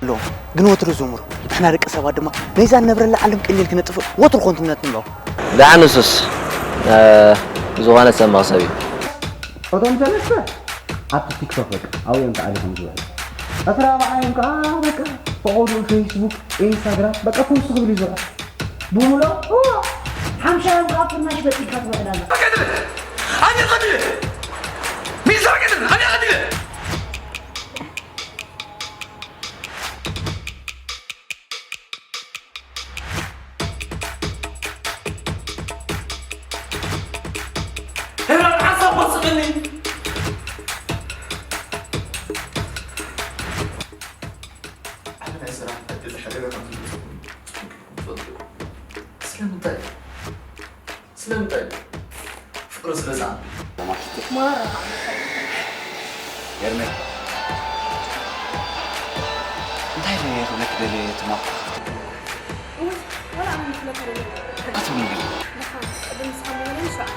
ኣለዎም፣ ግን ወትሩ ዝምሩ። ንሕና ደቂ ሰባት ድማ ነይዛ ንነብረላ ዓለም ቀሊል ክነጥፍእ ወትሩ ኮንትነት ንብሎ። ደሓን ንሱስ፣ እ፣ ዝኾነ ሰብ መኽሰብ እዩ። እቶም ሰለስተ ኣብቲ ቲክቶክ በቃ ኣብኡ እዮም ተኣሊኾም ዝውዕሉ። እቲ ራብዓዮም ከዓ በቃ ፈቐድኡ ፌስቡክ፣ ኢንስታግራም በቃ ፖስት ክብል እዩ ዝውዕል። ብምሎ ሓምሻዮም ከዓ ፍርናሽ በጢልካ ትውዕል ኣላ። ኣነ ቀዲለ! ሚስጥር ቀዲለ! ኣነ ቀዲለ! ሄራን ሓሳብ ወስደኒ። ኣነ ናይ ሰላም ዕድል ዝሓደገ ከም ዝፈልጥ ኢኹም ትፈልጡ ኢኹም። ስለምንታይ? ስለምንታይ? ፍቅሪ ስለ ዝኣምን። ማራ። ኤርሜ። እንታይ ደልየ ክብለኪ ደልየ ትማሊ? እውይ፣ ዋላ ኣነ ክብለካ ደልየ። ኣትብሊ እንግዲህ። ንኻ ቅድም ንስኻ ምበለኒ ሻዕ።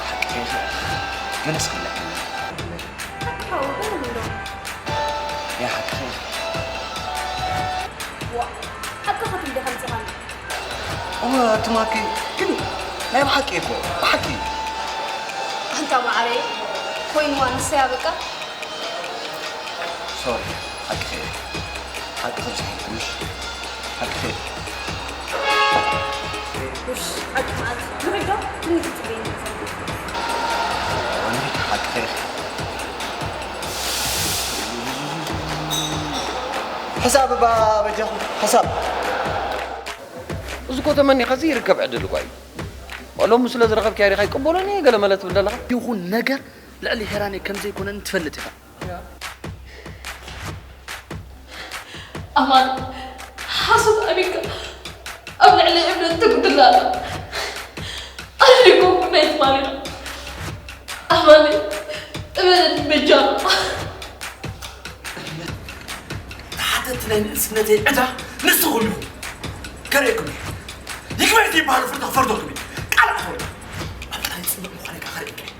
ሓቂ ገለስ ክብለኪ። ሓቂ ሓው፣ ገለ ምንዶ? ያ ሓቂ። ዋ፣ ሓቂ ክትብል ዲኻ ምጽኻኒ? እወ፣ ትማኪ፣ ግን ናይ ብሓቂ እኮ፣ ብሓቂ። ኣንታ መዓረይ፣ ኮይንዋ ንሰያ በቃ። ሶሪ፣ ሓቂ ኸይደ። ሓቂ ኸይደ፣ ሓቂ ኸይደ። ውሽ፣ ሓቂ መዓት፣ ንኸይዶ፣ ትንሽ ትጽበይኒ። ሓቂ ኸይደ። ሕሳብ እባ በጃኹም፣ ሕሳብ። እዚ እኮ ተመኒኻሲ ይርከብ ዕድል እኳ እዩ። ዋላ እሞ ስለ ዝረኸብክያ ዲኻ ይቅበሎኒ ገለ መለ ትብል ዘለኻ? ይኹን ነገር ልዕሊ ሄራነይ ከም ዘይኮነኒ ትፈልጥ ኢኻ። ኣማን፣ ሓሶት ኣቢልካ ኣብ ልዕሊ እምነት ተጉድላ ኣላ። ኣድሊኩም ናይ ትማሊና። ኣማን፣ እመነኒ በጃኻ። እምነት፣ ተሓተቲ ናይ ንእስነተይ ዕዳ ንስኹም ኢኹም። ከርእየኩም እየ። ይግባይ ዘይበሃል ፍርዲ ክፈርደኩም እየ። ቃል ኣኽብር። ኣብ ጥራይ ጽቡቕ ምዃነይ ከ ከርእየካ እየ።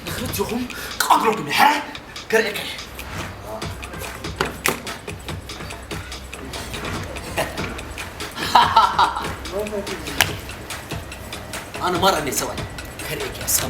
ንኽልቲኹም ክቐትለኩም እየ። ሕራይ ከርእየካ እየ። ኣነ ማራ እንዴት ሰብኣይ ከርእየካ እየ። እስከ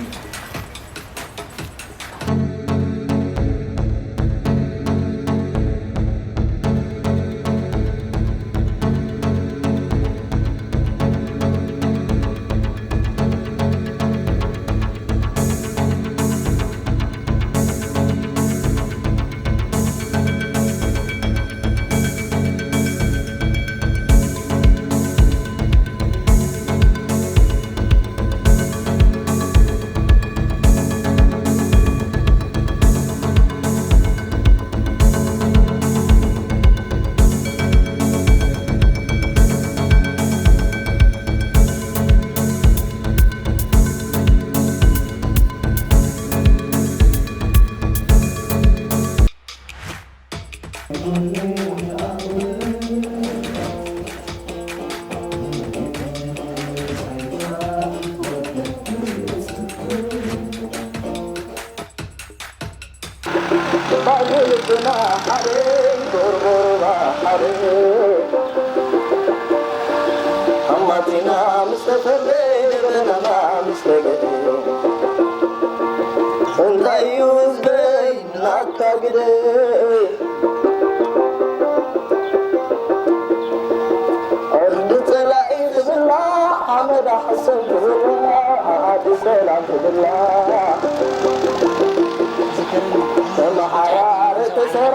ኣማቲና ምስ ተፈለየ በናና ምስ ተገደ እንታይ እዩ ህዝበይ ናታ ግደ ዕርዲ ጸላኢ ክብላ ሓመዳ ሓሰብ ክብላ ዓዲ ሰላም ክብላ ተመሓራረ ተሰራ